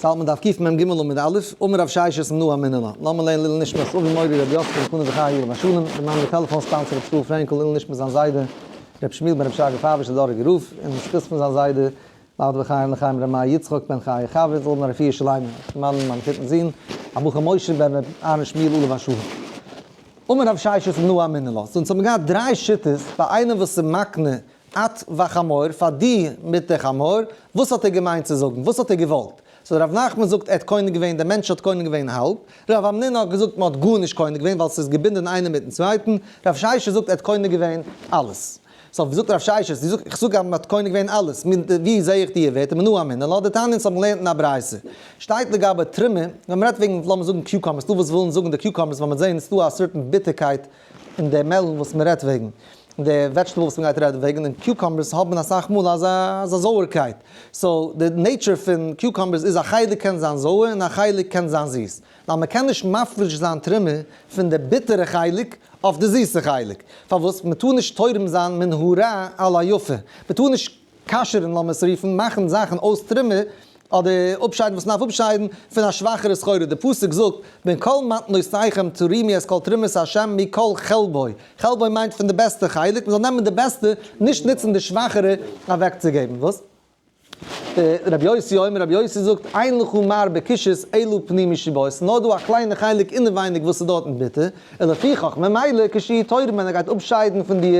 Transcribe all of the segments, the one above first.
ס'האלט מען דף קמ ג עמוד א', אמר רב ששת מנא אמינא לה, לאמיר לערנען לעילוי נשמת אבי מורי רבי יוסף אלקנה זכרי' עליו השלום, די מאן די טעלעפאן sponsor רבי ישראל פרענקל לעילוי נשמת זיין זיידע רבי שמואל בן רבי שרגא פייוויש די דאראגער רב, און זכות פון זיין זיידע לעד בחיים לחיים רבי מאיר יצחק בן חיה חוה זאל האבן א רפואה שלימה, מאן מיין מחותן זון, הבחור משה בן רבי אהרן שמואל עליו השלום. אמר רב ששת מנא אמינא לה, so אונז האבן געהאט דריי שיטות ביי איינעם וואס איז מקנה את וחמור, פאר די מיט די חמור, וואס האט ער געמיינט צו זאגן? וואס האט ער געוואלט? so רב נחמן זאגט ער האט קונה געווען, דער מענטש האט קונה געווען האלב, רב המנונא האט געזאגט מען האט גארנישט קונה געווען ווייל ס'איז געבינדען איינער מיטן צווייטן, רב ששת זאגט ער האט קונה געווען אלעס. so ווי זאגט רב ששת? דו זאגסט איך זאג אז מען האט קונה געווען אלעס, ווי זעה איך די ווערטער מנא אמינא לה דתניא אונז האבן געלערנט אין א ברייתא שטייט לגבי תרומה, ווען מען רעדט וועגן לאמיר זאגן cucumbers, ס'דא וואס ווילן זאגן די cucumbers ווייל מען זעהן ס'דא א certain ביטערקייט אין די melon וואס מען רעדט וועגן, די vegetable וואס מען גייט רעדן וועגן, און cucumbers האבן אסאך מאל אזא אזא זויערקייט, so די nature פון cucumbers איז א חלק קען זיין זויער און א חלק קען זיין זיס, ווייל מען קען נישט מפריש זיין תרומה פון די ביטערע חלק אויף די זיסע חלק, פארוואס? מען טאר נישט תורם זיין מן הרע על היפה, מען טאר נישט כשר'ן לאמיר עס רופן, מאכן זאכן אויס תרומה, אדער אפשיידן וואס מ'דארף אפשיידן, פון א שוואכערע סחורה, די פסוק זאגט, בין כל מתנותיכם תרימו את כל תרומת ה' מכל חלבו, חלבו מיינט פון די בעסטע חלק, מ'זאל נעמען די בעסטע, נישט נוצן די שוואכערע אוועקצוגעבן, וואס? רבי יוסי אומר, רבי יוסי זאגט, אין לך מר בקישות אלא פנימי שבו, עס איז נאר דא א קליינע חלק אינעווייניג וואס איז דארטן ביטער, ולפיכך ממילא כשהוא תורם ווען ער גייט אפשיידן פון די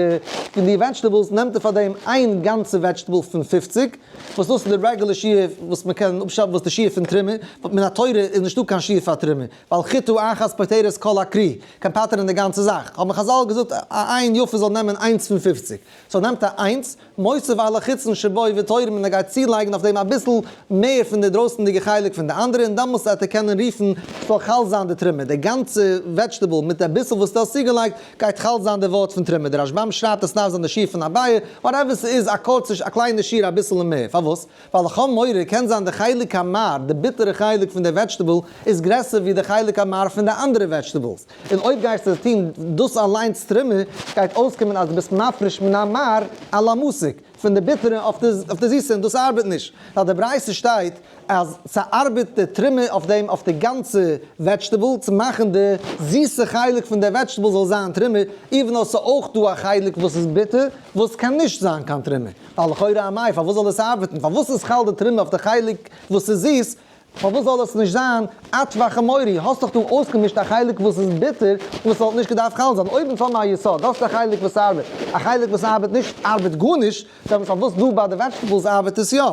פון די vegetables נעמט ער פאר דעם איין גאנצע vegetable פון 50, וואס דאס איז די רעגולער שיעור וואס מען קען אפשיידן וואס די שיעור פון תרומה, ווייל מן התורה איז נישטא קיין שיעור פאר תרומה, ווייל חיטה אחת פוטרת כל הכרי, קען פטר'ן די גאנצע זאך, האבן חזל געזאגט א איין יפה זאל נעמען איינס פון 50, so נעמט ער איינס, מוסיף על החיצון שבו ותורם און ער גייט צולייגן אויף דעם אביסל מער פון די דרויסנדיגע חלק פון די אנדערע און דאמאלס וועט ער קענען רופן ס'זאל חל זיין די תרומה, די גאנצע vegetable מיט די אביסל וואס דו האסט צוגעלייגט גייט חל זיין די ווארט פון תרומה, די רשבם שרייבט אז ס'דארף זיין די שיעור פון אביי, whatever ס'איז א קורצע א קליינע שיעור אביסל מער, פארוואס? ווייל איך האב מורא קען זיין די חלק המר, די ביטערע חלק פון די vegetable איז גרעסער ווי די חלק המר פון די אנדערע vegetables. און אויב גייסטו טון דאס אליינס תרומה, גייט אויסקומען אז דו ביסט מפריש מן המר על המתוק, פון די ביטערע אויף די זיסע, און דאס ארבעט נישט, ווייל די ברייתא שטייט אז ס'ארבעט די תרומה אויף דעם אויף די גאנצע vegetable, צו מאכן די זיסע חלק פון די vegetable זאל זיין תרומה, even though ס'איז אויך דא א חלק וואס איז ביטער וואס קען נישט זיין קיין תרומה, ווייל לכאורה אמאי פארוואס זאל עס ארבעטן, פארוואס איז חל די תרומה אויף די חלק וואס איז זיס, פארוואס זאל עס נישט זיין את וחמורי? האסט דאך דא אויסגעמישט א חלק וואס איז ביטער וואס וואלט נישט געדארפט חל זיין. אויב אונז האבן א יסוד, דאס איז א חלק וואס ארבעט, א חלק וואס ארבעט נישט ארבעט גארנישט, דעמאלטס פארוואס דא ביי די vegetables ארבעט עס יא?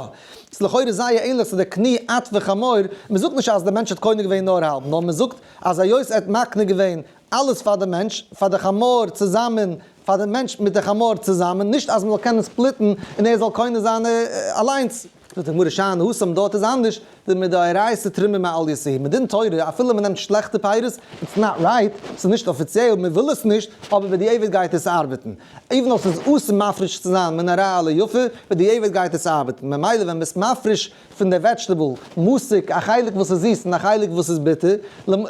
ס'איז לכאורה זייער ענליך צו די קני את וחמור, מ'זאגט נישט אז די מענטש האט קונה געווען נאר האלב, נאר מ'זאגט אז היות ער האט מקנה געווען אלעס פאר די מענטש, פאר די חמור צוזאמען, פאר די מענטש מיט די חמור צוזאמען, נישט אז מ'זאל קענען split ן און ער זאל קונה זיין אליינס. זאגט די גמרא שאני התם דארט איז אנדערש, דמדאורייתא תרומה מעלייתא היא, מדין תורה אפילו מ'נעמט שלעכטע פירות, it's not right, ס'איז נישט אפיציעל, מ'וויל עס נישט, אבער בדיעבד גייט עס ארבעטן. even אויב ס'איז אסור מפריש צו זיין מן הרע על היפה, בדיעבד גייט עס ארבעטן. ממילא ווען ביסט מפריש פון די vegetable, מתוק, א חלק וואס איז זיס און א חלק וואס איז ביטער,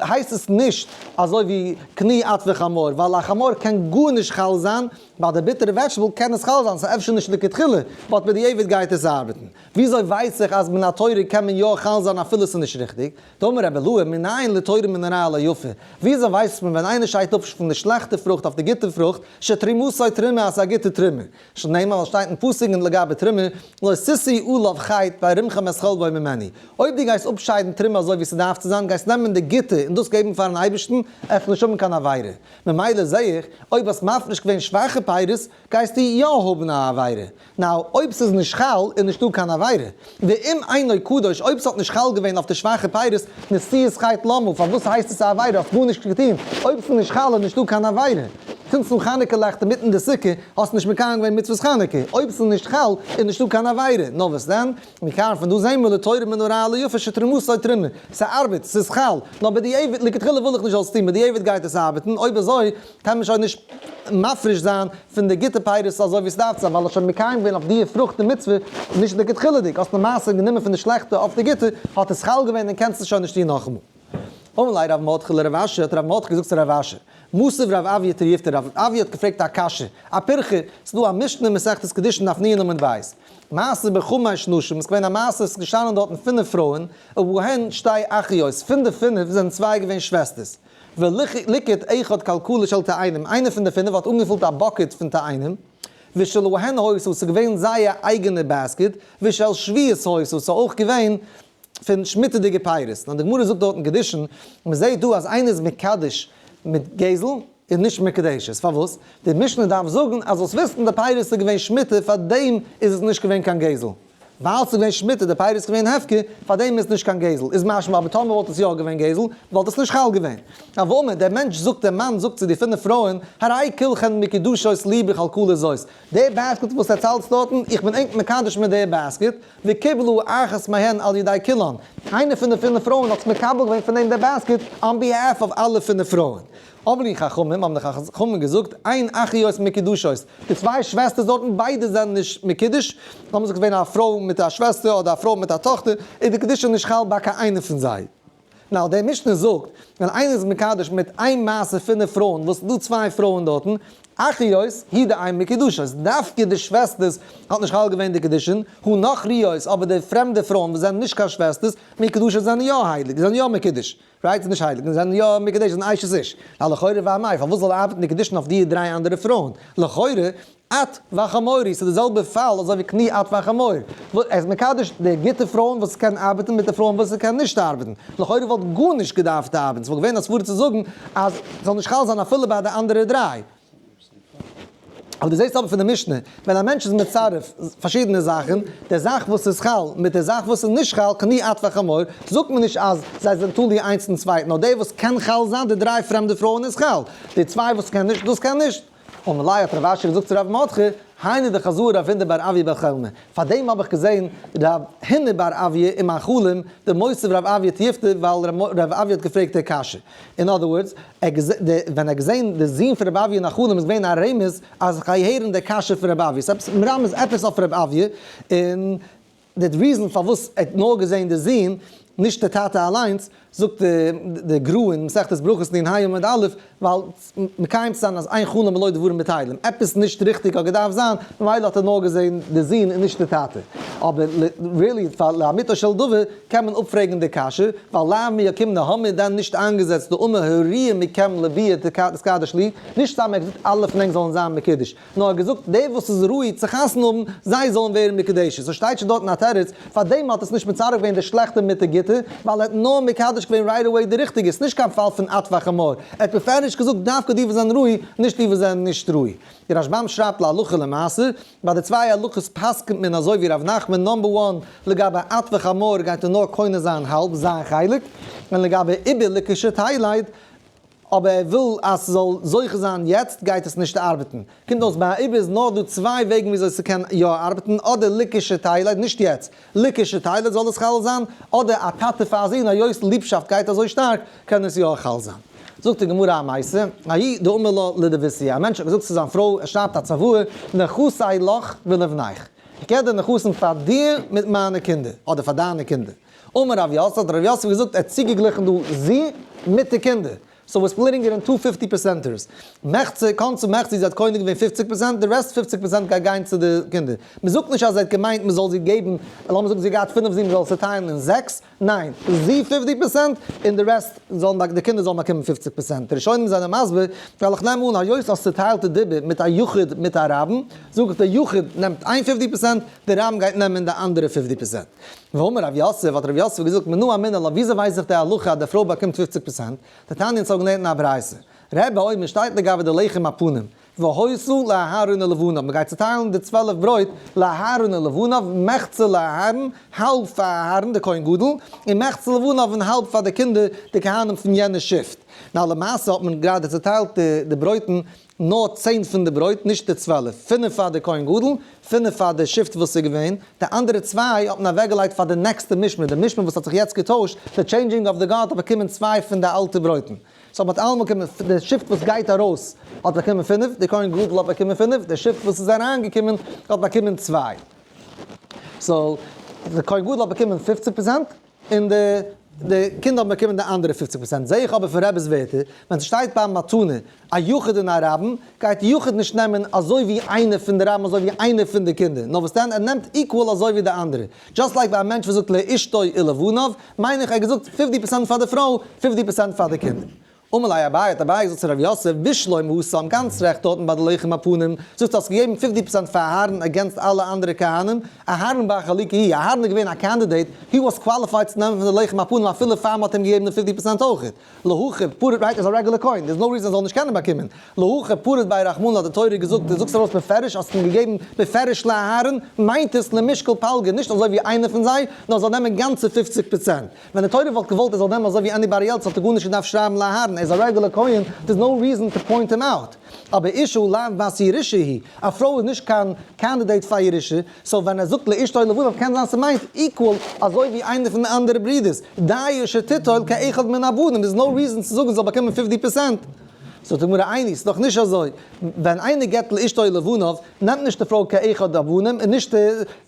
הייסט עס נישט אזוי ווי קני את וחמור, ווייל א חמור קען גארנישט חל זיין, ביי די ביטערע vegetable קען עס חל זיין, ס'איז אפשר נישט לכתחילה, but בדיעבד גייט עס ארבעטן. וויאזוי ווייס איך אז מן התורה קען מען יא חל זיין אפילו ס'איז נישט ריכטיג? דאמר רבי אילעא, מנין לתורם מן הרע על היפה? וויאזוי ווייסט מען ווען איינער שיידט אפ פון די שלעכטע פרוכט אויף די גוטע פרוכט, שתרומתו תרומה אז ס'איז א גוטע תרומה? שנאמר ווייל שטייט אין פסוק אין לגבי תרומה, לא תשאו עליו חטא והרימכם את חלבו ממנו. אויב דו גייסט אפשיידן תרומה אזוי ווי ס'דארף צו זיין, גייסט נעמען די גוטע און דאס געבן פארן אייבערשטן, עסט נישט האבן קיין עבירה. ממילא זעה איך, אויב האסט מפריש געווען שוואכע פירות, גייסטו יא האבן א עבירה. now, אויב ס'איז נישט חל, איז נישטא קיין עבירה. ואם אינו קדוש, אויב ס'האט נישט חל געווען אויף די שוואכע פירות, נשיאת חטא למה, פארוואס הייסט עס א עבירה, האסט גארנישט געטון, אויב ס'איז נישט חל איז נישטא קיין עבירה. צינדסט אן חנוכה לעכט אינמיטן די סוכה, האסט נישט מקיים געווען מצוות חנוכה, אויב ס'איז נישט חל, איז נישטא קיין עבירה. נאר וואס דען? מכאן פון דא זעהן מיר לתורם מן הרע ליפה שתרומתו תרומה, ס'ארבעט, ס'איז חל, נאר בדיעבד, לכתחילה וויל איך נישט זאלסט טון, בדיעבד גייט עס ארבעטן, אויב אזוי קען מען שוין נישט מפריש זיין פון די גוטע פירות אזוי ווי ס'דארף צו זיין, ווייל האסט שוין מקיים געווען אויף די פרוכט די מצוה, נישט לכתחילה'דיג, האסט למעשה גענומען פון די שלעכטע אויף די גוטע, האט עס חל געווען און קענסט עס שוין נישט טון נאכאמאל. אמר ליה רב מרדכי לרב אשי, האט רב מרדכי געזאגט צו רב אשי, מתיב רב אויא תריפתא, רב אויא האט געפרעגט א קשיא, א פירכא, ס'איז דא א משנה אין מסכת קידושין דף נ' עמוד ב'. מעשה בחמש נשים, ס'איז געווען א מעשה, ס'איז געשטאנען דארטן פינף פרויען, ובהן שתי אחיות, פון די פינף זענען צוויי געווען שוועסטערס. וליקט אחד כלכלה של תאנים, איינער פון די פינף האט אנגעפולט א bucket פון תאנים, ושלהן היתה, ס'איז געווען זייער אייגענע basket, ושל שביעית היתה, ס'איז אויך געווען פון שמיטה'דיגע פירות. נאר די גמרא זאגט דארט אין קידושין, מ'זעט דא אז איינער איז מקדש מיט גזל, איז נישט מקודשת. פארוואס? די משנה דארף זאגן אז זאלסט וויסן די פירות איז געווען שמיטה פארדעם איז עס נישט געווען קיין גזל. ווייל ס'איז געווען שמיטה די פירות איז געווען הפקר, פארדעם איז נישט קיין גזל. איז משמע אבער טאמער וואלט עס יא געווען גזל, וואלט עס נישט חל געווען. אבער דער מענטש זאגט דער מאן זאגט צו די פינף פרויען, הרי כולכן מקודשות לי בכלכלה זאת. די basket וואס עטס האלטס דארטן, איך בין ענק מקדש מיט די basket, וקיבלו אחת מהן על ידי כולן, איינע פון די פינף פרויען האט מקבל געווען פון אים די basket on behalf of אלע פינף פרויען. אמרו חכמים, האבן די חכמים געזאגט, אין אחיות מקודשות, די צוויי שוועסטערס דארטן ביידע זענען נישט מקודש, לאמיר זאגן ס'געווען א פרוי מיט א שוועסטער אדער א פרוי מיט א טאכטער, איז די קדושה נישט חל ביי קיין איינע פון זיי. נאר די משנה זאגט, ווען איינער איז מקדש מיט איין מעשה פינף פרויען וואס איז דא צוויי פרויען דארטן, אחיות הוא דאין מקודשות, דווקא די שוועסטערס האט נישט חל געווען די קידושין, הא נכריות, אבער די פרעמדע פרויען וואס זענען נישט קיין שוועסטערס, מקודשות זענען יא הייליג, זענען יא מקודש, right? נישט הייליג, זענען יא מקודש, זענען אשת איש. א לכאורה ואמאי, פארוואס זאל ער ארבעטן די קידושין אויף די דריי אנדערע פרויען? לכאורה את והחמור, ס'איז די זעלבע פאל אזוי ווי קני את והחמור. ער איז מקדש די גוטע פרויען וואס קען ארבעטן מיט די פרויען וואס קען נישט ארבעטן. לכאורה וואלט גארנישט געדארפט ארבעטן, ס'וואלט געווען א סברא צו זאגן אז ס'זאל נישט חל זיין אפילו ביי די אנדערע דריי. אבער דו זעסט אבער פון די משנה, ווען א מענטש איז מצרף פארשידענע זאכן, די זאך וואס איז חל מיט די זאך וואס איז נישט חל, קני את והחמור, זאגט מען נישט אז זיי זענען תלוי איינס אין צווייטן, נאר די וואס קען חל זיין, די דריי פרעמדע פרויען איז חל, די צוויי וואס קען נישט, דאס קען נישט. אמר ליה האט רב אשי געזאגט צו רב מרדכי, היינו דחזאי רב הונא בר אויא בחלמיה, פאר דעם האב איך געזען רב הונא בר אויא אין מיין חלום, דמותיב רב אויא תיובתא, ווייל רב אויא האט געפרעגט די קשיא. אין other words, ווען ער האט געזען די זון פון רב אויא אין א חלום איז געווען א רמז אז איך גיי הערן די קשיא פון רב אויא, ס'איז עפעס מרמז עפעס אויף רב אויא, און די reason פארוואס ער האט נאר געזען די זון, נישט די טאטע אליינס, זאגט די גר"א אין מסכת ברכות נ"ה עמוד א', ווייל מקיים צו זיין אז אין חלום בלא דברים בטלים, עפעס נישט ריכטיג האט געדארפט זיין, ממילא האט ער נאר געזען די זון און נישט די טאטע. אבער really פאר לאמיתו של דבר קען מען אפפרעגן די קשיא, ווייל לאו מיהא קאימנא האבן מיר דען נישט איינגעזעצט דאמר הראויה מכם לביאה תתקדש לי, נישט סתם ער האט געזאגט אלע פון ענק זאלן זיין מקודש, נאר ער האט געזאגט די וואס איז ראוי צו חתונה האבן, זיי זאלן ווערן מקודשת. so שטייט שוין דארטן א תירוץ, פארדעם האט עס נישט מצרף געווען די שלעכטע מיט די גוטע, ווייל ער האט נאר מקדש געווען right away די ריכטיגע, ס'נישט קיין פאל פון את והחמור, ער האט בפירוש געזאגט דווקא די וואס זענען ראוי, נישט די וואס זענען נישט ראוי. די רשב"ם שרייבט להלכה למעשה, ביי די צוויי הלכות פסק'נט מען אזוי ווי ר' נחמן, number one, לגבי את והחמור גייט ער נאר קונה זיין האלב זיין חלק, און לגבי עובר לכשתלד, אבער ער וויל אז ס'זאל זוכה זיין יעצט גייט עס נישט ארבעטן. קומט אויס ביי א עובר איז נאר דא צוויי וועגן וויאזוי ס'קען יא ארבעטן, אדער לכשתלד, נישט יעצט, לכשתלד זאל עס חל זיין, אדער א טאטע פאר א זון היות ליבשאפט גייט אזוי שטארק קען עס יא חל זיין. זאגט די גמרא א מעשה, ההוא דאמר לה לדביתיה, א מענטש האט געזאגט צו זיין פרוי, ער שרייבט א צוואה, נכסי לך ולבניך, איך געב די נכסים פאר דיר מיט מיינע קינדער, אדער פאר דיינע קינדער. אמר רב יוסף, האט רב יוסף געזאגט, ער האט צוגעגליכן דא זי מיט די קינדער, so we're splitting it in two fifty percenters, מחצה, קנתה מחצה, זי האט קונה געווען פופציג פראצענט, די rest פופציג פראצענט גייט גיין צו די קינדער. מען זאגט נישט אז ער האט געמיינט מען זאל זי געבן, לאמיר זאגן זי האט געהאט פינף זין מען זאל עס צוטיילן אין זעקס, ניין, זי fifty percent און די rest זאלן די קינדער זאלן באקומען פופציג פראצענט. די ראשונים זענען מסביר, ווייל איך נעם אן היות האסט צוטיילט די דיבור מיט א יחיד מיט א רבים, זאג איך די יחיד נעמט איין fifty percent, די רבים גייט נעמען די אנדערע fifty percent. ואמר רב יוסף, האט רב יוסף געזאגט, מנא אמינא לה, וויאזוי ווייס איך די הלכה אז די פרוי באקומט פופציג פראצענט? דתניא אונז האבן געלערנט אין א ברייתא, רבי אומר שטייט לגבי די לחם הפנים, והיתה לאהרן ולבניו, מען גייט צוטיילן די 12 ברויט לאהרן ולבניו, מחצה לאהרן, האלב פאר אהרן די כהן גדול, און מחצה לבניו און האלב פאר די קינדער די כהנים פון יענע שבט. נאר למעשה האט מען גראדע צוטיילט די ברויטן נאר צען פון די ברויט, נישט די 12, פינף פאר די כהן גדול, פינף פאר די שבט וואס איז געווען, די אנדערע צוויי האט מען אוועקגעלייגט פאר די נעקסטע משמר, די משמר וואס האט זיך יעצט געטוישט, די changing of the guard האט באקומען צוויי פון די אלטע ברויטן. so מ'האט אלעמאל באקומען, די שבט וואס גייט ארויס האט באקומען פינף, די כהן גדול האט באקומען פינף, די שבט וואס איז אריינגעקומען האט באקומען צוויי. so, די כהן גדול האט באקומען פופציג פראצענט. און די די קינדער האבן באקומען די אנדערע 50%. זעה איך אבער פון רבי'ס ווערטער, ווען ס'שטייט ביי מתנה א יחיד און א רבים, גייט יחיד נישט נעמען אזוי ווי איינער פון די רבים אזוי ווי איינער פון די קינדער, נאר וואס דען ער נעמט equal אזוי ווי די אנדערע. Just like ביי א מענטש וואס זאגט לאשתו ולבניו, מיין איך ער האט געזאגט 50% פאר די פרוי, 50% פאר די קינדער. אמר ליה אביי, האט אביי געזאגט צו רב יוסף, בשלמא התם, גאנץ רעכט דארטן ביי די לחם הפנים, זאגסט האסט געגעבן 50% פאר אהרן against אלע אנדערע כהנים, אהרן בר חליקה היא, אהרן איז געווען א candidate, he was qualified צו נעמען פון די לחם הפנים אפילו פאר מ'האט אים געגעבן די 50% אויכעט. להכא פריט right איז א רעגולער כהן, there's no reason ער זאל נישט קענען באקומען. להכא פריט ביה רחמנא האט די תורה געזאגט, דו זאגסט ארויס בפירוש האסט אים געגעבן בפירוש לאהרן, מיינט עס למשקל פלגא, נישט אזוי ווי איינער פון זיי, נאר זאל נעמען גאנצע 50%. ווען די תורה וואלט געוואלט ער זאל נעמען אזוי ווי anybody else וואלט ער גארנישט געדארפט שרייבן לאהרן, ער איז א רעגולער כהן, there's no reason to point him out. אבער אשה לאו בת ירושה היא, א פרוי איז נישט קיין candidate פאר ירושה, so ווען ער זאגט לאשתו ולבניו קען זיין ס'מיינט equal אזוי ווי איינער פון די אנדערע ברידערס, דיו שתיטול כאחד מן הבנים, there's no reason צו זאגן זי זאל באקומען 50%. זאגט די גמרא איני, ס'איז דאך נישט אזוי, ווען איינער געבט לאשתו ולבניו, נעמט נישט די פרוי כאחד הבנים, און נישט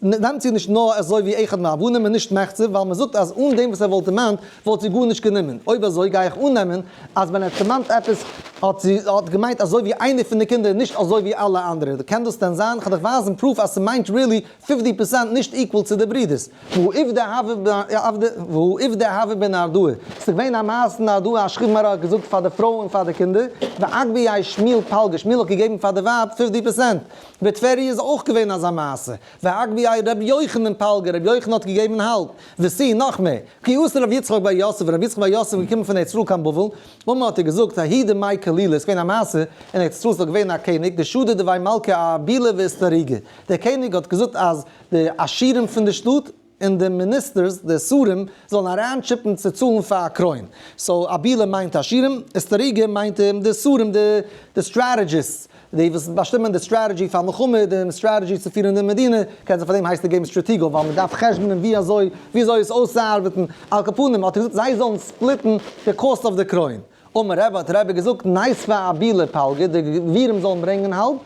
נעמט זי נישט נאר אזוי ווי אחד מהבנים און נישט מחצה, ווייל מען זאגט אז אן דעם וואס ער וואלט דערמאנט וואלט זי גארנישט גענומען, אויב אזוי גיי איך אננעמען אז ווען ער האט דערמאנט עפעס האט זי האט געמיינט אזוי ווי איינער פון די קינדער נישט אזוי ווי אלע אנדערע, קען דאס דען זיין? כ'וועל דיך ווייזן proof אז ס'מיינט really 50% נישט equal צו די ברידערס. והא עובדא הוה בנהרדעא, ס'איז געווען א מעשה אין נהרדעא, א שכיב מרע האט געזאגט פאר די פרוי און פאר די קינדער, ואגביה שמואל פלגא, שמואל האט געגעבן פאר די ווייב 50%, בטבריה איז אויך געווען אזא מעשה, ואגביה ר' יוחנן פלגא, ר' יוחנן האט געגעבן האלב, ותו, נאך מער, כי אתא ר' יצחק בר יוסף, ר' יצחק בר יוסף איז געקומען פון ארץ ישראל קיין בבל, אמר האט ער געזאגט, ההיא דמאי כלילא, ס'איז געווען א מעשה אין ארץ ישראל, ס'איז דאך געווען א קעניג, דשדר דבי מלכא אבילא ואסתריגא, דער קעניג האט געזאגט אז די עשירים פון די שטאט און די מיניסטערס, די שרים, זאלן אריינטשיפן צו צאלן פאר א קרוין. So אבילה מיינט עשירים, אסתריגה מיינט די שרים, די strategists, די וואס באשטימען די strategy פאר מלחמה, די strategy צו פירן די מדינה, קען זיין פאר דעם הייסט די game סטראטיגא, ווייל מען דארף חשבונ'ען ווי אזוי ווי אזוי עס אויסצוארבעטן. על כל פנים האט ער געזאגט זיי זאלן ספליטן די cost אויף די קרוין. אמר רבי האט רבי געזאגט ניתבו אבילי פלגא די גבירים זאלן ברענגען האלב,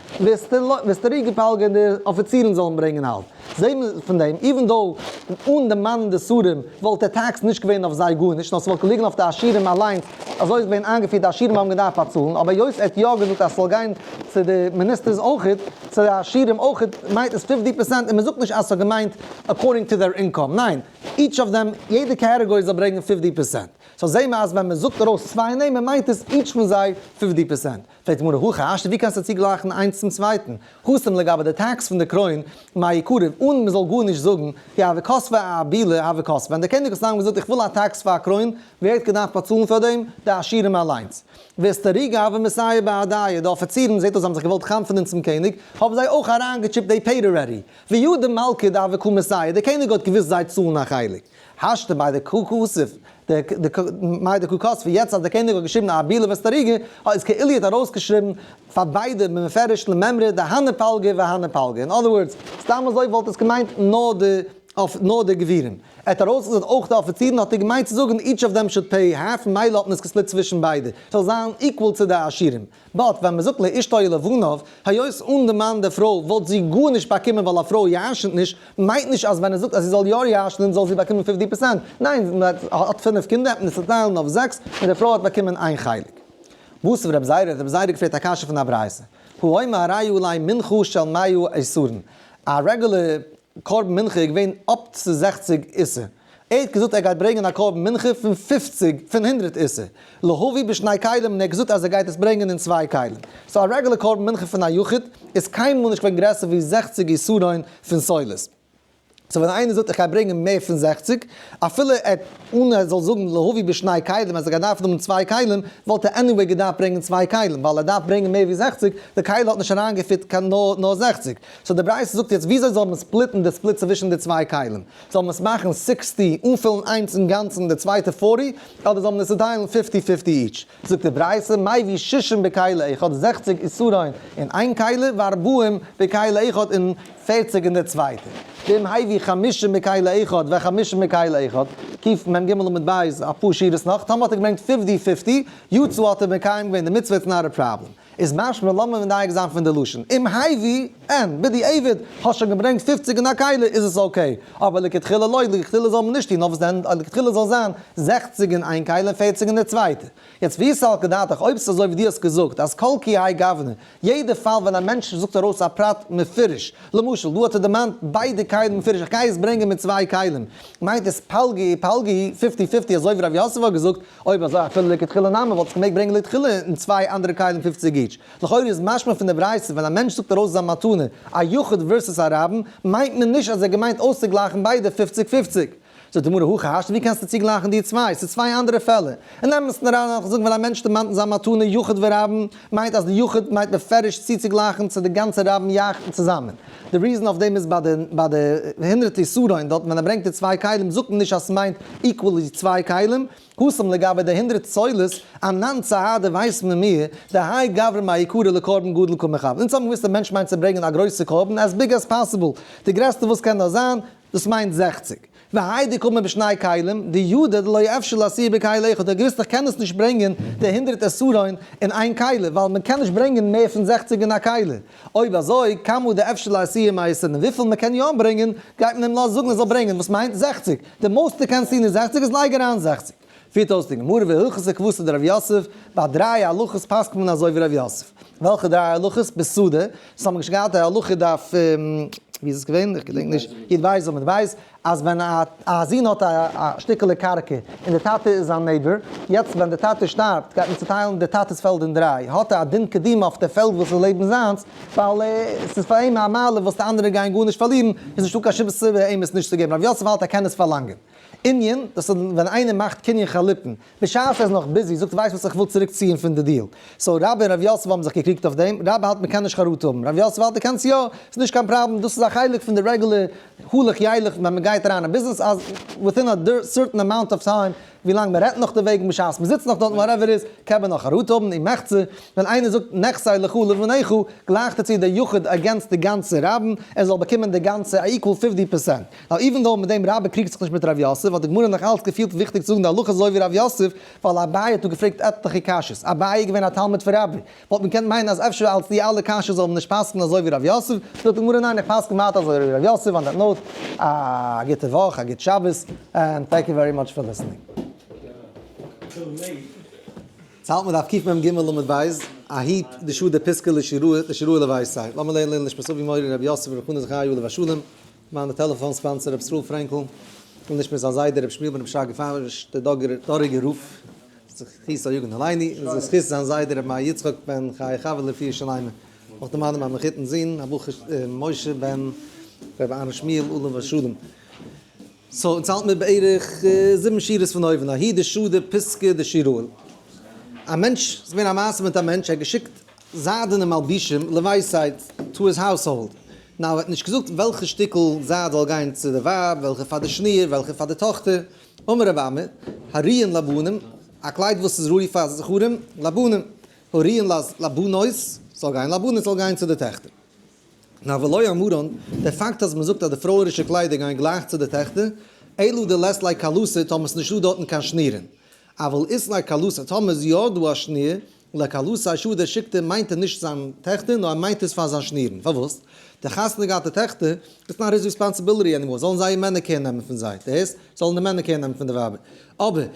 ואסתריגי פלגא די אפיצירן זאלן ברענגען האלב. זעהט מען פון דעם, even though אן די מאן און די שרים וואלט די tax נישט געווען אויף זיי גארנישט, נאר ס'וואלט געליגן אויף די עשירים אליינס, אזוי איז געווען איינגעפירט די עשירים האבן געדארפט באצאלן, אבער היות ער האט יא געזאגט אז ס'זאל גיין צו די מיניסטערס אויכעט, צו די עשירים אויכעט, מיינט עס 50%, און מ'זאגט נישט אז ס'האט געמיינט according to their income, ניין, each of them, יעדע category זאל ברענגען 50%. So זעהן מיר אז ווען מען זאגט ארויס צוויי נעמען מיינט עס each פון זיי 50%. פרעגט די גמרא הכי השתא ווי קענסטו צוגלייכן איינס צום צווייטן? התם לגבי די tax פון די קרוין מאי קרוב אן מען זאל גארנישט זאגן כי הוה כתבי אבילי הוה כתבי ווען דער קעניג האט סתם געזאגט איך וויל א tax פאר א קרוין ווער האט געדארפט באצאלן פאר דעם? די עשירים אליינס. ואסתריגי הוו מסייעי בהדייהו די אפיצירן זעט אויס זיי האבן זיך געוואלט חנפ'ענען צום קעניג האבן זיי אויך אריינגעטשיפט they paid already. וידע מלכא דהוה קא מסייע דער קעניג האט געוואוסט זיי צאלן א חלק. השתא מאי דקא כתיב, מאי דקא כתבי, יעצט אז דער קעניג האט געשריבן אבילי ואסתריגי, איז כאילו ער האט ארויסגעשריבן פאר ביידע במפרש למימרא דהני פלגא והני פלגא, in other words, סתם אזוי וואלט עס געמיינט נאר די אויף נאר די גבירים. ער האט ארויסגעזאגט אויך די אפיצירן האט ער געמיינט צו זאגן each of them should pay half, מילא האט מען עס געספליט צווישן ביידע, ס'זאל זיין equal צו די עשירים. But ווען מ'זאגט לאשתו ולבניו, היות אן די מאן די פרוי וואלט זי גארנישט באקומען ווייל א פרוי ירשנ'ט נישט, מיינט נישט אז ווען ער זאגט אז זי זאל יא ירשנ'ען זאל זי באקומען 50%, ניין, מען האט פינף קינדער האט מען עס צוטיילן אויף זעקס און די פרוי האט באקומען איין חלק. מתיב רב זירא האט רב זירא געפרעגט א קשיא פון א ברייתא, האומר הרי עלי מנחה של מאה עשרון, א רעגולער קרבן מנחה איז געווען up צו 60 איסר, ער האט געזאגט ער גייט ברענגען א קרבן מנחה פון פופציג, פון הונדרעט איסר, להביא בשני כלים, און ער האט געזאגט אז ער גייט עס ברענגען אין צוויי כלים. So א רעגולער קרבן מנחה פון א יחיד איז קיינמאל נישט געווען גרעסער ווי 60 עשרון פון סולת. So ווען איינער זאגט איך גיי ברענגען מער פון 60, אפילו ער אן ער זאל זאגן להביא בשני כלים אז ער גייט דארפן האבן צוויי כלים, וואלט ער anyway געדארפט ברענגען צוויי כלים, ווייל ער דארף ברענגען מער ווי 60, די כלי האט נישט אריינגעפיט קיין נאר 60. So די ברייתא זאגט יעצט וויאזוי זאל מען ספליטן די split צווישן די צוויי כלים? זאל מען עס מאכן 60, אנפילן איינס אינגאנצן די צווייטע 40, אדער זאל מען עס צוטיילן fifty fifty each? זאגט די ברייתא, מביא שישים בכלי אחד, 60 עשרון אין איין כלי, וארבעים בכלי אחד און 40 אין די צווייטע. ואם הביא חמישים בכלי אחד וחמישים בכלי אחד, קמ ג עמוד ב' אפאר שורות נאך, טאמער האט ער געברענגט fifty fifty, יצא האט ער מקיים געווען די מצוה it's not a problem. איז משמע לאמיר מדייק זיין פון די לשון, אם הביא, אין, בדיעבד, האסט שוין געברענגט 50 אין א כלי איז עס okay, אבער לכתחילה לא, לכתחילה זאל מען נישט טון, נאר וואס דען, לכתחילה זאל זיין 60 אין איין כלי און 40 אין די צווייטע. יעצט ואי סלקא דעתך, אויב ס'איז אזוי ווי דו האסט געזאגט אז כל כי האי גוונא, יעדע פאל ווען א מענטש זאגט ארויס א פרט מפורש, למשל דא האט ער דערמאנט ביידע כלים מפורש איך גיי עס ברענגען מיט צוויי כלים, מיינט עס פלגא ופלגא fifty fifty אזוי ווי רב יוסף האט געזאגט, אויב אזוי אפילו לכתחילה נמי וואלט איך געמעגט ברענגען לכתחילה אין צוויי אנדערע כלים 50 each. לכאורה איז משמע פון די ברייתא ווען א מענטש זאגט ארויס זיין מתנה א יחיד versus א רבים מיינט מען נישט אז ער האט געמיינט אויסצוגלייכן ביידע 50 50. זאגט די גמרא הכי השתא ווי קענסטו צוגלייכן די צוויי? ס'איז צוויי אנדערע פעלער. אין אמת'ן אריין וועל איך זאגן ווען א מענטש דערמאנט אין זיין מתנה יחיד ורבים מיינט אז די יחיד מיינט בפירוש צוצוגלייכן צו די גאנצע רבים יחד צוזאמען. די reason אויף דעם איז ביי די ביי די הונדרעט עשרון דארט ווען ער ברענגט די צוויי כלים זאגט מען נישט אז ס'מיינט equally צוויי כלים, התם לגבי די הונדרעט סולת, אנן סהדי ווייסט מען מיר, דהאי גברא מעיקרא לקרבן גדול קא מכוון. אונז האבן געוואוסט די מענטש מיינט צו ברענגען א גרויסע קרבן as big as possible, די גרעסטע וואס קען נאר זיין, דאס מיינט 60. והאי דקאמר בשני כלים, דידע דלא אפשר לאתויי בכלי אחד, ער האט געוואוסט איך קען עס נישט ברענגען די הונדרעט עשרון אין איין כלי, ווייל מען קען נישט ברענגען מער פון 60 אין א כלי. אויב אזוי, כמה דאפשר לאתויי מייתינן, וויפיל מען קען יא ברענגען, גייט מען אים לאזן זאגן ער זאל ברענגען, וואס מיינט 60? די most דו קענסט טון איז 60, איז לייג אריין 60. פירט אויס די גמרא והלכתא כוותיה דרב יוסף, ביי דריי הלכות פסק'נט מען אזוי ווי רב יוסף. וועלכע דריי הלכות? בשדה, דאס האבן מיר שוין געהאט א הלכה דף, ווי איז עס געווען? איך געדענק נישט, יוד בית עמוד בית, אז ווען א זון האט א שטיקעלע קרקע און די טאטע איז זיין neighbor, יעצט ווען די טאטע שטארבט גייט מען צוטיילן די טאטע'ס פעלד אין דריי, האט ער א דין קדימה אויף די פעלד וואס איז לעבן זיינס, ווייל עס איז פאר אים א מעלה וואס די אנדערע גייען גארנישט פארלירן, איז נישטא קיין שום סיבה אים עס נישט צו געבן. רב יוסף האלט ער קען עס פארלאנגען. ענין, דאס איז ווען איינער מאכט קנין חליפין, בשעת ער איז נאך busy, זאגט ווייסט וואס איך וויל צוריק ציען פון די deal. So רבה און רב יוסף האבן זיך געקריגט אויף דעם, רבה האלט מען קען נישט חרטה האבן, רב יוסף האלט דו קענסט יא, ס'איז נישט קיין פראבלעם, דאס איז א חלק פון די רעגולער הלוך ילך ווען מען גייט אריין אין ביזנעס אז within a certain amount of time ווילאנג מען רעדט נאך דערוועגן בשעת מען זיצט נאך דארטן whatever איז, קען מען נאך חרטה האבן און מחצה, ווען איינער זאגט נכסי לך ולבניך, גלייכט ער צו די יחיד against די גאנצע רבים, ער זאל באקומען די גאנצע א equal 50%. נאר even though מיט דעם רבה קריגט זיך נישט מיט רב יוסף, האט די גמרא נאך אלץ געפילט וויכטיג צו זאגן די הלכה אזוי ווי רב יוסף, ווייל אביי האט דא געפרעגט עטליכע קשיות. אביי איז געווען א תלמיד פון רבה, וואלט מען געקענט מיינען אז אפשר אלץ די אלע קשיות זאל מען נישט פסק'נען אזוי ווי רב יוסף, זאגט די גמרא ניין איך פסק'ן ווייטער אזוי ווי רב יוסף, on that note, א גוטע וואך, א גוט שבת, and thank you very much for listening. צו האלט מען דף קמ ג עמוד ב', א היפ די שעה די פיסקא לשיראי לווייסיי. לאמיר לערנען לעילוי נשמת אבי מורי רבי יוסף רבי חנא זכריה עליו השלום, מיין טעלעפאן sponsor רבי ישראל פרענקל, און נישט מער זיין זיידע רבי שמואל בן רבי שרגא פייוויש דער דאראגער רב, זכותו יגן עלינו, און זכות זיין זיידע רבי מאיר יצחק בן חיה חוה לרפואה שלימה. אויך דערמאנען מיין מחותן זון הבחור משה בן רבי אהרן שמואל עליו השלום. So אונז האלט מיר בערך זיבן שורות פון אויבן, ההוא דשדי פיתקא דשיראי. א מענטש, ס'איז געווען א מעשה מיט א מענטש, ער האט געשיקט זיידענע מלבישים לביתיה to his household. Now ער האט נישט געזאגט וועלכע שטיקל זייד זאל גיין צו די ווייב, וועלכע פאר די שניר, וועלכע פאר די טאכטער. אמר רב אמי, הראויין לבנים, א קלייד וואס איז ראוי פאר זכרים, לבנים. הראויין לבנות, זאל גיין לבנות, זאל גיין צו די טעכטער. Now ולא אמרן, דער פאקט אז מען זאגט אז די פרויערישע קליידער גייען גלייך צו די טעכטער, אלא דלית ליה כלתא, טאמער ס'איז נישטא דארטן קיין שנירן. אבל אית ליה כלתא, טאמער איז יא דא א שניר, לכלתיה שדי שיקט ער מיינט ער נישט זיין טעכטער נאר ער מיינט עס פאר זיין שנירן. פארוואס? די חתונה געהאטע טעכטער, it's not his responsibility anymore, זאלן זייער מענער care נעמען פון זיי, דאס זאלן די מענער care נעמען פון די ווייבער. אבער,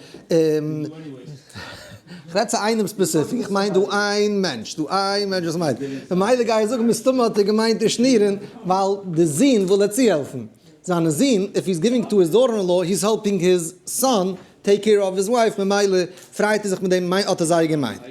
כ'רעד צו איינעם specific, איך מיין דא איין מענטש, דא איין מענטש וואס מיינט, ממילא גיי איך זאגן מסתמא האט ער געמיינט די שנירן, ווייל די זון וויל ער צוהעלפן. זיינע זון, if he's giving to his daughter in law, he's helping his son take care of his wife, ממילא פרייט ער זיך מיט דעם, האט ער זיי געמיינט.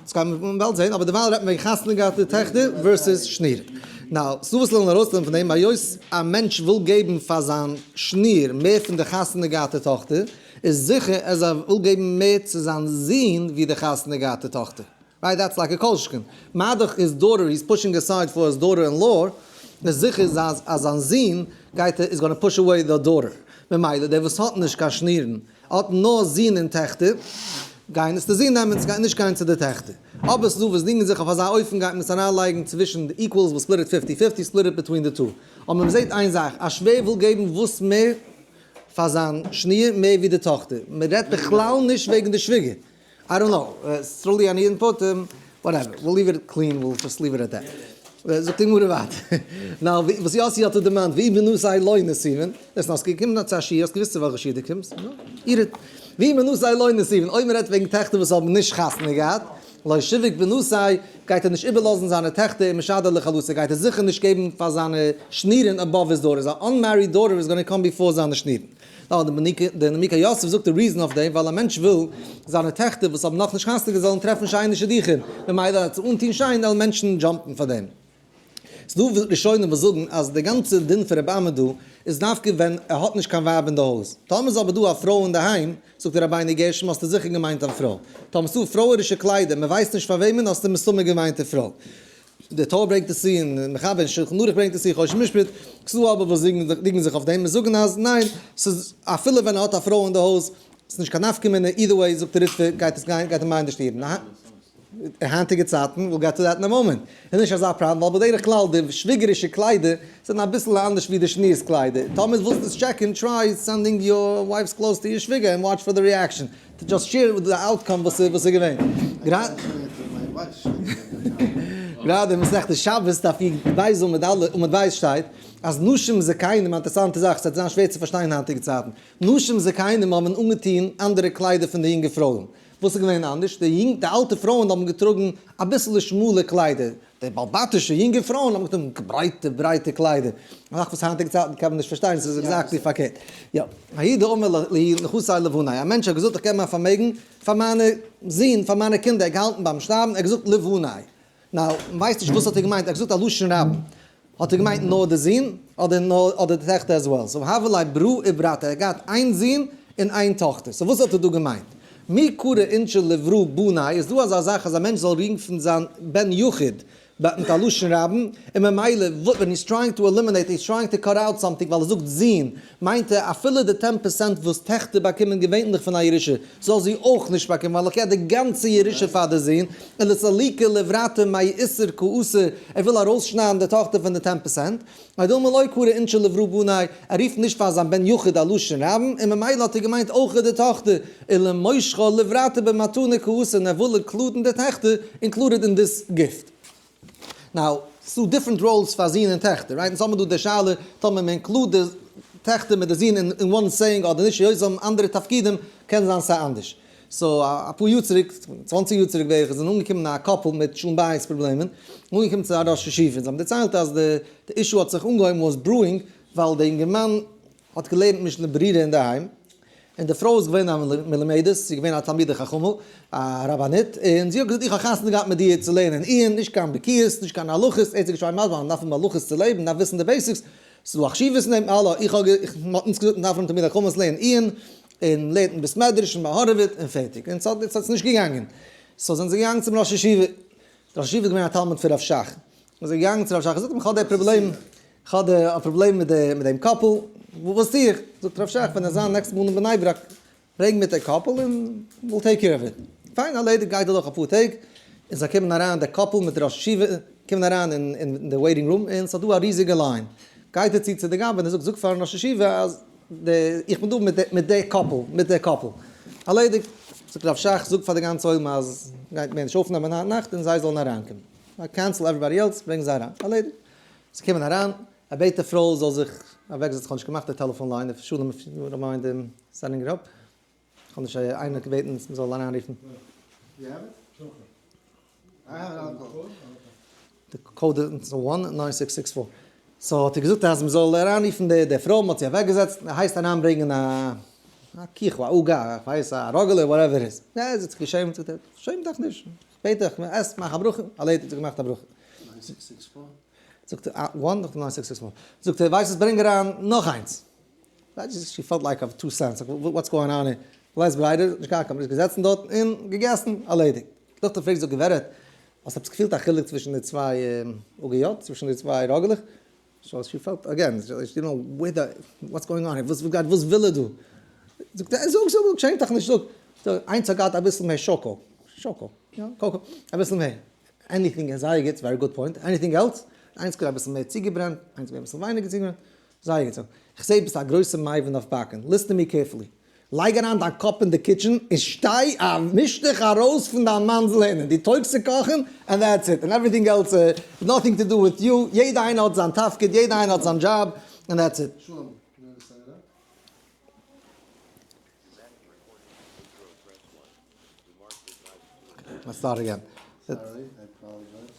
דאס קען מען באלד זען, אבער דערווייל רעדט מען וועגן חתונה געהאטע טעכטער versus שנירן. Now, ס'דא וואס ווילן ארויסנעמען פון דעם, היות א מענטש וויל געבן פאר זיין שניר מער פון די חתונה געהאטע טאכטער, איז זיכער אז ער וויל געבן מער צו זיין זון ווי די חתונה געהאטע טאכטער. Right? That's like a כל שכן. מה דאך his daughter, he's pushing aside for his daughter in law, איז זיכער אז זיין זון גייט ער is gonna push away the daughter. ממילא דער וואס האט נישט קיין שנירן, האט נאר זין און טעכטער, גייען עס די זין נעמען, ס'גייט נישט גיין צו די טעכטער. אבער ס'דא וואס דינגען זיך אויף אזא אופן גייט מען עס אריינלייגן צווישן די equals, we'll split it fifty fifty, split it between the two. אבער מ'זעט איין זאך, א שווער וויל געבן וואס מער. פאר זיין שניר מער ווי די טאכטער. מען רעדט בכלל נישט וועגן די שוויגער. I don't know, סרולי any input? Whatever, we'll leave it clean, we'll just leave it at that. זאגט די גמרא ווייטער. Now, וואס יאסי האט דערמאנט, ואי בנתיה לא נסיבין, דאס נאר ס'געקומען צו א שיעור, האסט געוואוסט צו וועלכע שיעור דו קומסט? נו, איר. ואי בנתיה לא נסיבין, אויב מ'רעדט וועגן טעכטער וואס האבן נישט חתונה געהאט, לא שביק בנתיה, גייט ער נישט איבערלאזן זיינע טעכטער און משדר לכלתיה, גייט ער זיכער נישט געבן פאר זיינע שנירן above his daughters, א unmarried daughter is gonna come before זיינע שנירן. דער נימוקי יוסף זאגט די reason אויף דעם, ווייל א מענטש וויל זיינע טעכטער וואס האבן נאכנישט חתונה געהאט זאלן טרעפן שיינע שידוכים, ממילא אז צו אנטון שיין וועלן מענטשן jump ן פאר דעם. ס'דא ראשונים וואס זאגן אז די גאנצע דין פון רבי אמי דא איז דווקא ווען ער האט נישט קיין ווייב אין די הויז. טאמער איז אבער דא א פרוי אינדערהיים, זאגט רבינו גרשום האסטו זיכער געמיינט א פרוי. טאמער ס'דא פרויערישע קליידער מען ווייסט נישט פאר וועמען האסטו מסתמא געמיינט די פרוי. דער טור ברענגט עס צו און מחבר אין שלחן ערוך ברענגט עס צו חושן משפט, ס'דא אבער וואס דינגען זיך אויף דעם און זאגן אז ניין, ס'איז אפילו ווען ער האט א פרוי אין די הויז, ס'איז נישט קיין נפקא מינה, either way זאגט דער ריטב"א גייט עס גיין, גייט ער מיינען די שטירן. אין היינטיגע צייטן, we'll get to that in a moment, איז נישט אזא פראבלעם ווייל בדרך כלל די שוויגערישע קליידער זענען אביסל אנדערש ווי די שניר'ס קליידער, טאמער ווילסטו עס check ן try sending your wife's clothes to your שוויגער and watch for the reaction. To just share די outcome וואס איז געווען. גראדע אין מסכת שבת דף י"ב עמוד א' עמוד ב' שטייט אז נשים זקנים, א אינטערעסאנטע זאך, ס'וועט זיין שווער צו פארשטיין היינטיגע צייטן, נשים זקנים האבן אנגעטון אנדערע קליידער פון די יונגע פרויען. וואס איז געווען אנדערש? די אלטע פרויען האבן געטראגן אביסעלע שמאלע קליידער, די באלבאטישע יונגע פרויען האבן געטראגן ברייטע ברייטע קליידער, א זאך וואס היינטיגע צייטן קען מען נישט פארשטיין, ס'איז exactly פארקערט. יא, ההוא דאמר להו נכסי לבני, א מענטש האט געזאגט איך געב מיין פארמעגן פאר מיינע זין, פאר מיינע קינדער, ער האט געהאלטן ביים שטארבן, ער האט געזאגט לבני. Now, מ'ווייסט נישט וואס האט ער געמיינט, ער האט געזאגט א לשון רבים, האט ער געמיינט נאר די זין, אדער נאר אדער די טעכטער as well? So הוה ליה ברא וברתא, ער האט געהאט איין זון און איין טאכטער, so וואס האט ער דא געמיינט? מי קרי אינשי לברא בני, איז דא אזא זאך אז א מענטש זאל רופן זיין בן יחיד מיט א לשון רבים, און ממילא ווען he's trying to eliminate, he's trying to cut out something ווייל ער זאגט זון, מיינט ער אפילו די 10% וואס טעכטער באקומען געווענליך פון א ירושה, זאל זי אויך נישט באקומען ווייל איך געב די גאנצע ירושה פאר די זון, ולסלוקה לברתא מאיסור קאתי, ער וויל ארויסשניידן די טאכטער פון די 10%, או דילמא לא קרי אינשי לברא בני, ער רופט נישט פאר זיין בן יחיד א לשון רבים, און ממילא האט ער געמיינט אויך די טאכטער, ולמשכה לברתא במתנה קאתי, און ער וויל include ן די טעכטער, included in this gift. Now, ס'דא different roles פאר זין און טעכטער, right? אונז האבן דא די שאלה טאמער מען include די טעכטער מיט די זין אין one saying אדער נישט, היות זיי האבן אנדערע תפקידים קען זיין ס'איז אנדערש. So אפאר יאר צוריק, 20 יאר צוריק בערך, איז אנגעקומען א couple מיט שלום בית פראבלעמען, אנגעקומען צו א ראש ישיבה, און זיי האבן דערציילט אז די issue האט זיך אנגעהויבן was brewing ווייל די אינגערמאן האט געלערנט משנה ברורה אינדערהיים, און די פרוי איז געווען א מלומדת, זי איז געווען א תלמידה חכמה, א רבנית, און זי האט געזאגט איך האב חתונה געהאט מיט דיר צו לערנען עיון, נישט קיין בקיאות, נישט קיין הלכות, ער האט זיך געשריגן מסביר, מען דארף האבן הלכות צו לעבן, מען דארף וויסן די basics, ס'איז דא א חשיבות אין דעם, אלא איך האב, מען האט אונז געזאגט מען דארף האבן תלמידי חכמים וואס לערנען עיון, און לערנט אין בית מדרש און באהארעוועט און פערטיג, און ס'האט ס'האט נישט געגאנגען, so זענען זיי געגאנגען צום ראש ישיבה, דער ראש ישיבה איז געווען א תלמיד פון רב שך, איז ער געגאנגען צו רב שך, ער זאגט אים איך האב די פראבלעם, איך האב א פראבלעם מיט די מיט דעם couple, וואס טו איך? זאגט רב שך, ווען ער זיין next מאל אין בני ברק, ברענג מיט די couple און we'll take care of it. פיין, ארלעדיגט, גייט אדורך אפאר טעג, און זיי קומען אריין, די couple מיט די ראש ישיבה קומען אריין אין די waiting room, און ס'איז דא א ריזיגע line. גייט ער צו צו די גבאי און ער זאגט, זאג פארן ראש ישיבה אז די, איך בין דא מיט די, מיט די couple, מיט די couple. ארלעדיגט. זאגט רב שך, זאג פאר די גאנצע עולם אז גייט מער נישט אויפנעמען היינט נאכט און זיי זאלן אריינקומען. Cancel everybody else, ברענג זיי אריין. ארלעדיגט. זיי קומען אריין, ער בעט די פרוי זאל זיך אוועקזעצן, איך האב נישט געמאכט די טעלעפאן line, if שלום if you don't mind him setting it up, איך האב נישט איינער האט געבעטן מען זאל אריינרופן. די code איז 19664. So האט ער געזאגט אז מען זאל אריינרופן די פרוי, מען האט זי אוועקגעזעצט, ער הייסט אריינברענגען א קיכל, א עוגה, איך ווייס א ראגעלע, whatever איז. יא, זי האט זיך געשעמט, זאגט ער, שעם דיך נישט, איך בעט דיך, עס, מאך א ברכה, ארלעדיגט, האט זי געמאכט א ברכה. זאגט ער, one, נאך 9664. זאגט ער, ווייסט וואס, ברענג אריין נאך איינס. She felt like of two cents, what's going on here? לית ברירה, נישט קיין קאמער, איז געזעצן דארט און געגעסן, ארלעדיגט. דאקטער פרעגט זאג גברת, האסט עפעס געפילט א חילוק צווישן די צוויי עוגיות, צווישן די צוויי ראגעלעך? So she felt again, she didn't know where the, what's going on here, וואס גייט, וואס וויל ער דא? זאגט ער, זאג, זאג, זאג, שעם דיך נישט, זאג. זאג, איינס האט געהאט אביסל מער שאקא, שאקא, יא, קאקא, אביסל מער. Anything, זייער גוט, very good point, anything else? איינס געווען אביסל מער צוגעברענט, איינס געווען אביסל ווייניגער צוגעברענט. זייער גוט. איך זעה ביסט א גרויסע מבין אויף באקן. Listen to me carefully. לייג אריין דיין קאפ אין די kitchen און שטיי א מיש דיך ארויס פון דיין מאנ'ס לערנען. דו טויגסט צו קאכן and that's it. And everything else nothing to do with you. יעדע איינער האט זיין תפקיד, יעדע איינער האט זיין דזשאב and that's it. שלום, can you set it up? Let's start again. Sorry, I apologize.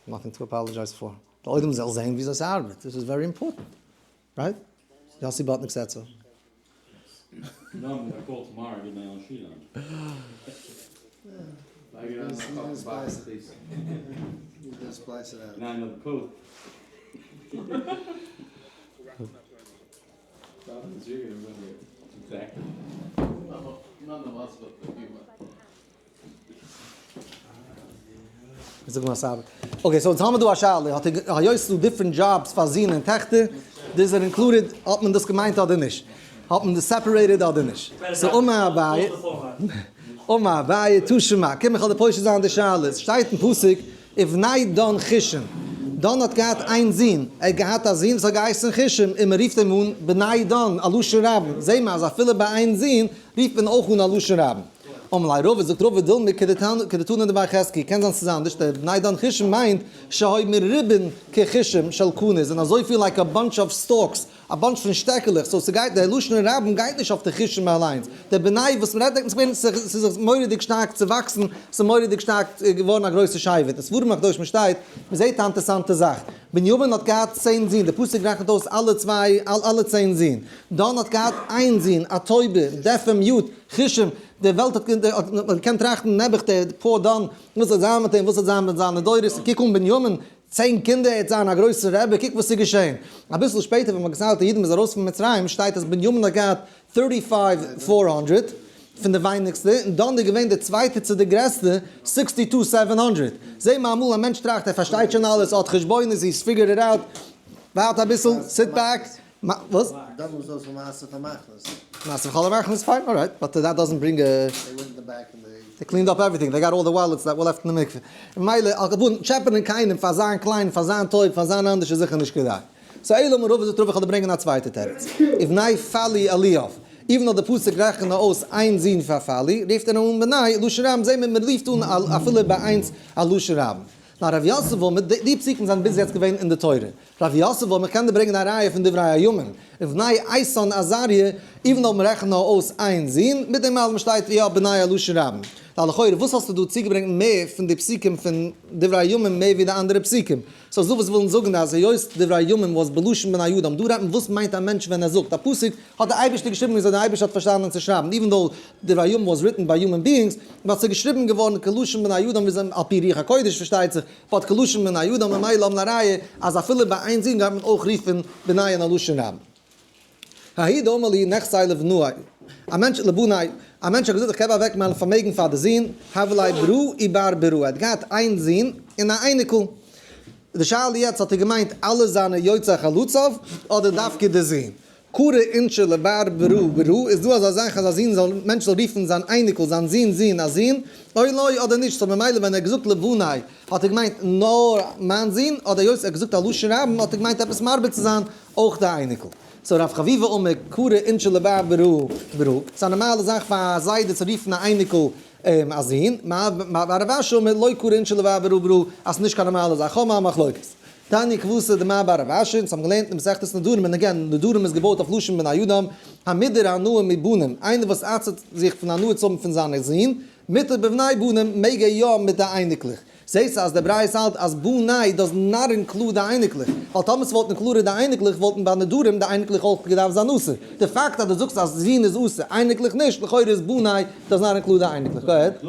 Nothing to apologize for. די עולם זאל זען וויאזוי ס'ארבעט. This is very important. Right? יאסי באטניק said so. No, I'm gonna call tomorrow and get my own sheet on. I get on He's my gonna fucking splice box, it. please. He's gonna splice it out. Now I know the code. Problem is you're gonna remember it. Exactly. None of us but the human. זאג מיר סאב. Okay, so יעצט האבן מיר דא א שאלה. האט ער היות דא different jobs פאר זין און טעכטער, these are included, האט מען דאס געמיינט אדער נישט? האט מען דאס separated אדער נישט? So אמר אביי, אמר אביי, תא שמע, קום איך וועל דיר פושט זיין די שאלה. עס שטייט אין פסוק, ובני דן חושים. דן האט געהאט איין זון, ער האט געהאט א זון וואס האט געהייסן חושים, און מען רופט אים אן בני דן, א לשון רבים. זעהן מיר אז אפילו ביי איין זון רופט מען אויך אן א לשון רבים. אמר ליה רבא, זאגט רבא דילמא כדתנא דבי חזקיה, קען זיין ס'איז אנדערש, דער בני דן חושים מיינט שהיו מרובין כחושים של קנה, זענען אזויפיל like a bunch of stalks, א bunch פון שטעקעלעך, so ס'גייט, דער לשון רבים גייט נישט אויף די חושים אליינס, דער בני וואס מ'רעדט דענקט מען ס'איז זיך מורא'דיג שטארק צעוואקסן, ס'איז מורא'דיג שטארק געווארן א גרויסע שבט, אין ספרים הקדושים שטייט, מ'זעט א אינטערסאנטע זאך, בנימין האט געהאט 10 זין, דער פסוק רעכנט אויס אלע צוויי, אלע 10 זין, דן האט געהאט איין זון, א טויבער, deaf and mute, חושים, די וועלט האט געקענט טראכטן, נעבעך דער poor דן, וואס וועט זיין מיט אים, וואס וועט זיין מיט זיינע דורות, קוק אן בנימין, 10 קינדער, ער וועט זיין א גרויסער רבי, קוק וואס איז געשען. אביסל שפעטער ווען מ'האט געציילט די אידן וואס איז ארויס פון מצרים, שטייט אז בנימין האט געהאט thirty-five four hundred, פון די ווייניגסטע, און דן איז געווען דער צווייטער צו די גרעסטע, sixty-two seven hundred. זעה מיר אמאל א מענטש טראכט ער פארשטייט שוין אלעס, ער האט חשבונות, he's figured it out, ווארט אביסל, sit back, וואס? דן was also מעשה פאר מחנות. מעשה פאר אלע מחנות, fine, alright, but that doesn't bring a... They went in the back and they... They cleaned up everything, they got all the wallets that were left in the mikveh. מילא, על כל פנים, טשעפענען קיינעם פאר זיין קליין, פאר זיין טויב, פאר זיין אנדערש איז זיכער נישט כדאי. So אלא אמר רבא זאגט רבא, איך וועל דיר ברענגען א צווייטע תירוץ. ובני פלואי אליאב. Even though די פסוק רעכנט נאר אויס איין זון פאר פלואי, רופט ער אן בני לשון רבים, זעהן מיר מען רופט אן אפילו ביי איינס א לשון רבים. נאר רב יוסף אמר, די פסוקים זענען ביז יעצט געווען אין די תורה. רב יוסף אמר, קען דיר ברענגען א ראיה פון דברי הימים. ובני איתן עזריה, even though מען רעכנט נאר אויס איין זון, מיט דעם אלעם שטייט יא בני א לשון רבים. ווייל לכאורה וואס האסטו דא צוגעברענגט מער פון די פסוקים פון דברי הימים מער ווי די אנדערע פסוקים? So ס'דא וואס ווילן זאגן אז היות דברי הימים was בלשון בני אדם, דא רעדט מען וואס מיינט א מענטש ווען ער זאגט א פסוק, האט דער אייבערשטער געשריבן וויאזוי דער אייבערשטער האט פארשטאנען צו שרייבן, even though דברי הימים was written by human beings, but ס'איז געשריבן געווארן כלשון בני אדם וויאזוי על פי רוח הקודש פארשטייט זיך, but כלשון בני אדם ממילא האבן א ראיה אז אפילו ביי איין זון גייט מען אויך רופן בני אין א לשון רבים. ההוא דאמר לי נכסי לבנאי, א מענטש לבני, א מענטש האט געזאגט איך געב אוועק מיין פארמעגן פאר די זון, הוה ליה ברא ובר ברא, ער האט געהאט איין זון און א אייניקל, די שאלה יעצט האט ער געמיינט אלע זיינע יוצאי חלציו אדער דווקא די זון? קרי אינשי לבר ברא ברא, איז דא אזא זאך אז א זון זאל, מענטש זאל רופן זיין אייניקל זיין זון זון א זון, או לא אדער נישט, so ממילא ווען ער האט געזאגט לבני האט ער געמיינט נאר מיין זון, אדער היות ער האט געזאגט א לשון רבים האט ער געמיינט עפעס מרבה צו זיין אויך די אייניקל. So רב חביבא אמר קרי אינשי לבר ברא ברא, ס'איז א נארמאלע זאך פאר א זיידע צו רופן א אייניקל א זון, מר רב אשי אמר לא קרי אינשי לבר ברא ברא, אז ס'איז נישט קיין נארמאלע זאך, האבן מיר א מחלוקת. תניא כוותיה דמר בר רב אשי, אונז האבן געלערנט אין מסכת נדרים, און again, נדרים איז געבויט אויף לשון בני אדם, המודר הנאה מבנים, איינער וואס אסר'ט זיך פון הנאה צו האבן פון זיינע זין, מותר בבני בנים, מעג ער יא מיט די אייניקלעך. זעהסט אז דער ברייתא האלט אז בני does not include די אייניקלעך, ווייל טאמער ס'וואלט included די אייניקלעך וואלטן ביי נדרים די אייניקלעך אויך געדארפט זיין אסור. די פאקט אז דו זאגסט אז זין איז אסור, אייניקלעך נישט, לכאורה איז בני does not include די אייניקלעך. Go ahead.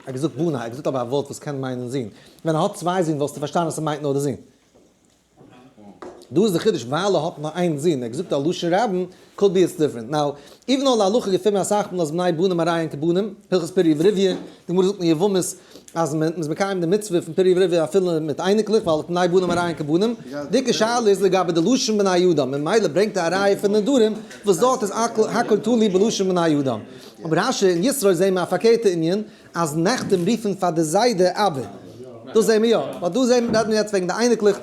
ער האט געזאגט בני, ער האט געזאגט אבער א ווארט וואס קען מיינען זין. ווען ער האט צוויי זין וואלסטו פארשטאנען אז ס'מיינט נאר די זין. דא איז די חידוש ווייל ער האט נאר איין זון, ער האט געזאגט א לשון רבים, could be it's different. Now, even though להלכה געפינט מען אסאך מאל אז בני בנים הרי הן כבנים, הלכות פריה ורביה, די גמרא זאגט אין יבמות אז מען איז מקיים די מצוה פון פריה ורביה אפילו מיט אייניקלעך ווייל בני בנים הרי הן כבנים, די עיקר שאלה איז לגבי די לשון בני אדם, ממילא ברענגט ער א ראיה פון נדרים וואס דארט איז הכל תלוי בלשון בני אדם. אבער רשי אין יתרו זעהן מיר א פארקערטע ענין אז נכדים רופן פאר די זיידע אבא. דאס זעהן מיר יא, ווייל דא זעהן רעדט מען יעצט וועגן די אייניקלעך.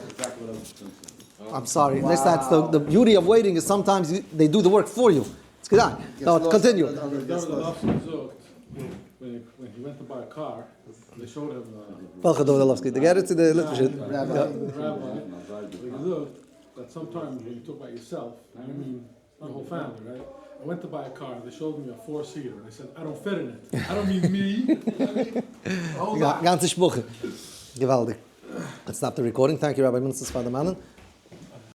I'm sorry, this that's the beauty of waiting is sometimes they do the work for you. It's כדאי. No, continue. וועלכע דוד אלאווסקי? די גערער צו די ליטווישע? גאנצע משפחה. געוואלדיג. Let's stop the recording. Thank you Rabbi Mintzes פאר דערמאנען.